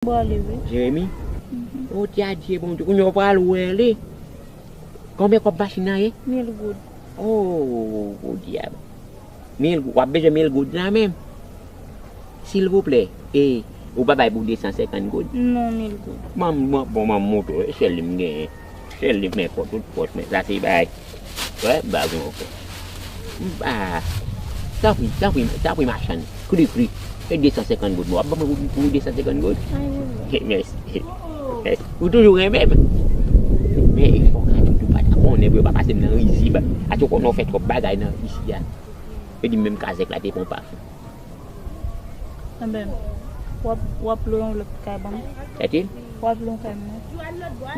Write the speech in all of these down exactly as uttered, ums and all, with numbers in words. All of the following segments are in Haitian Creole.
M prale, wi. Jeremi? Mhm. O, Dye, Dye, Bondye, kounye a w pral wè li. Konbyen kòb machin nan ye? Mil goud. O, o, dyab. Mil goud, w ap bezwen mil goud la menm? Silvouplè, e, ou pa bay pou de san senkant goud? Non, mil goud. Manm, bon, manm moto, e sèl li m genyen. Sèl li m men fò tout pòch mwen. Sa se bay. Wè, m pa gen ankò. M pa. Tanpri, tanpri, tanpri, machann. Kri, kri. E de san senkant goud mwen. W ap ban mwen pou, pou de san senkant goud? Ay, wi, wi. Mèsi. Mèsi. Ou toujou renmen m. Men, fò w ka di tou pa ta konnen, pou yo pa pase m nan rizib. Atò konnen w fè twòp bagay nan isi a. Yo di m menm kazèk la te pran pafen. Enben, w ap, w ap lwe yon lòt kay ban m? Ètil? W ap lwe yon kay mwen?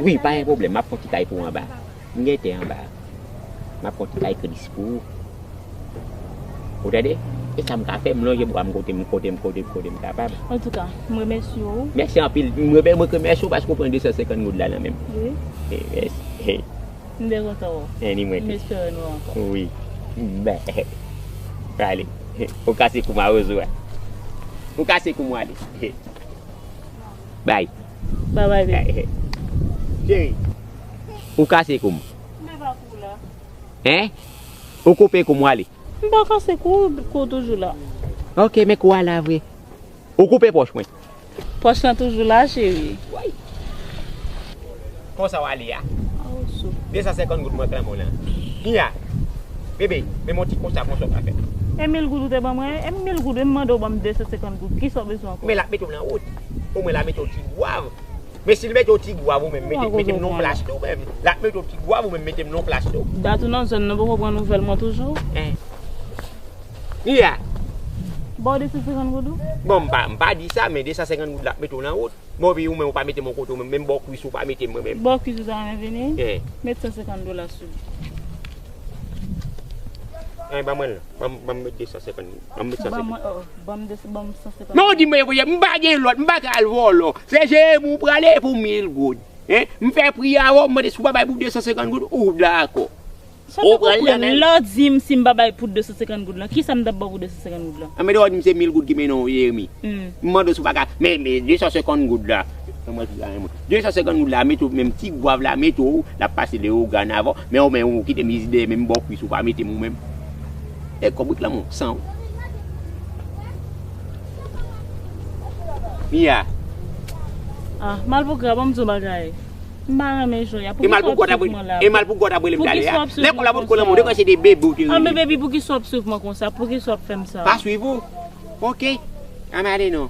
Wi, pa gen pwoblèm. M ap fè yon ti kay pou w anba. M gen tè anba. M ap fè yon ti kay gris pou ou. Ou tande? E sa m ka fè, m lonje bra m kote m, kote m, kote m, kote m kapab. Antouka, m remèsye w. Mèsi anpil. M remè-, mwen remèsye w paske w pran de san senkant goud la nan men m. Wi. E, mèsi. M te kontan wè w. Anyway, m espere nou ankò. Wi. Bè. Ale. Ou kase kou m a ozo a. Ou kase kou m ale. Bay. Bye bye, baby. Cheri. Ou kase kou m. M pa kou la. Hein? Ou koupe kou m ale. M pa kase kou, kou toujou la. Ok, men kou a la vre. Ou koupe pòch mwen. Pòch lan toujou la, cheri. Woy. Konsa w ale a? Aw, sou. De san senkant goud mwen klanmen w lan. Nia, bebe, men yon ti konsa, konsa w ka fè. E mil goud ou te ban mwen? E mil goud, e m mande w ban m de san senkant goud. Kisa w bezwen ankò? Men l ap mete w nan wout. Omwen l ap mete w ti gwav. Men si l mete w ti gwav ou menm, mete, mete m nan yon plas tou menm. L ap mete w ti gwav ou menm, mete m nan yon plas tou. Dat ou nan zòn nan poko pran nouvèl mwen toujou? Hein. Nia. Ba w de san senkant goud ou? Bon, m pa, m pa di sa, men de san senkant goud l ap mete w nan wout. Bon, epi ou menm ou pa mete m yon kote, ou menm, menm bò kwis ou pa mete m, mwen menm. Bò kwis ou ta renmen vini? Eh. Met san senkant dola sou li. Eh, ban mwen l. Ban m, ban m met de san senkant. Ban m met san senkant. Ban mwen, oh, ban m de, ban m san senkant. Men ou di m, men, m pa gen lòt, m pa ka al vòlò. Se Jeremi ou prale pou mil goud. Hein? M fè pri a ou, m mande si ou pa bay pou de san senkant goud, ou dakò. Sa m pa konprann, lè w di m si m pa bay pou de san senkant goud lan, kisa m t ap ba w pou de san senkant goud lan? Anben, lè w di m se mil goud ki mennen w, Jeremi. Hmm. M mande w si w pa ka, men, men de san senkant goud la. Mwen di a mwen. De san senkant goud la, mete w menm ti gwav la, mete w, l ap pase Leyogàn avè w, men ou menm ou kite m izi dèyè, menm bò kwis ou pa mete m ou menm. E kòb ou klanmen w san w. Mia. Ah, Malpougra, ban m di w bagay. M pa renmen jan w ye a. E Malpougra ta pral, e Malpougra ta pral rele m talè a. Lè kòb la pot kòb lan mwen, ou te kwè se de bebe ou te rele. Anben, baby, poukisa w ap swiv mwen konsa? Poukisa w ap fè m sa? Pa swiv ou? Ok. Ann ale non.